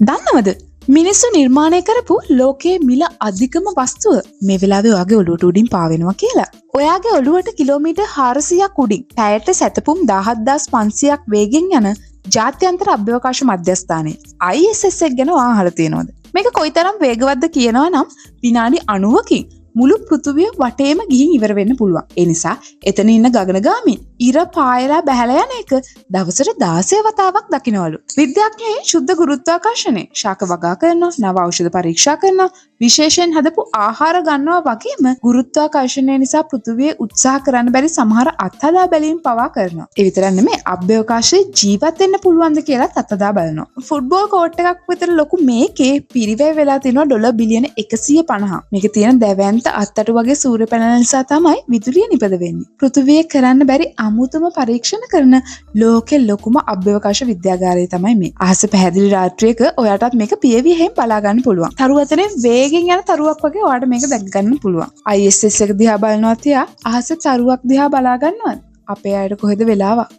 දන්නවද? මිනිස්සු නිර්මාණය කරපු ලෝකයේ මිල අධිකම වස්තුව මේ වෙලාවේ ඔයාගේ ඔලුවට උඩින් පාවෙනවා කියලා. ඔයාගේ ඔලුවට කිලෝමීටර් 400ක් උඩින් පැයට සැතපුම් 17,500ක් වේගෙන් යන ජාත්‍යන්තර අභ්‍යවකාශ මධ්‍යස්ථානය ISS එක ගැන ඔයා අහලා තියෙනවද? මේක කොයිතරම් වේගවත්ද කියනවා නම් විනාඩි 90කින් මුළු පෘථුවිය වටේම ගිහින් ඉවර වෙන්න පුළුවන්. ඒ නිසා එතන ඉන්න ගගනගාමීන් ඉර පායලා බැහැලා යන එක දවසට 16 වතාවක් දකිනවලු. විද්‍යාඥයන් ශුද්ධ ගුරුත්වාකර්ෂණය, ශාක වගා කරනවා, නව ඖෂධ පරීක්ෂා කරනවා, විශේෂයෙන් හදපු ආහාර ගන්නවා වගේම ගුරුත්වාකර්ෂණය නිසා පෘථුවියේ උත්සාහ කරන්න බැරි සමහර අත්හදා බැලීම් පවා කරනවා. ඒ විතරක් නෙමෙයි, අභ්‍යවකාශයේ ජීවත් වෙන්න පුළුවන්ද කියලාත් අත්හදා බලනවා. ෆුට්බෝල් කෝට් එකක් විතර ලොකු මේකේ පිරිවැය වෙලා තියෙනවා ඩොලර් බිලියන 150. මේකේ තියෙන දැවැන්ත අත්තටු වගේ සූර්ය පැනල නිසා තමයි විදුලිය නිපද වෙන්නේ. පෘථුවියේ කරන්න බැරි අමුතුම පරීක්ෂණ කරන ලෝකෙ ලොකුම අභ්‍යවකාශ විද්‍යාගාරය තමයි මේ. අහස පැහැදිලි රාත්‍රියක ඔයාටත් මේක පියවියෙන් බලා ගන්න පුළුවන්. තරු අතරේ වේගෙන් යන තරුවක් වගේ ඔයාට මේක දැක ගන්න පුළුවන්. ISS එක දිහා බලනවා තියා අහස තරුවක් දිහා බලා ගන්නවත් අපේ අයට කොහෙද වෙලාවක්?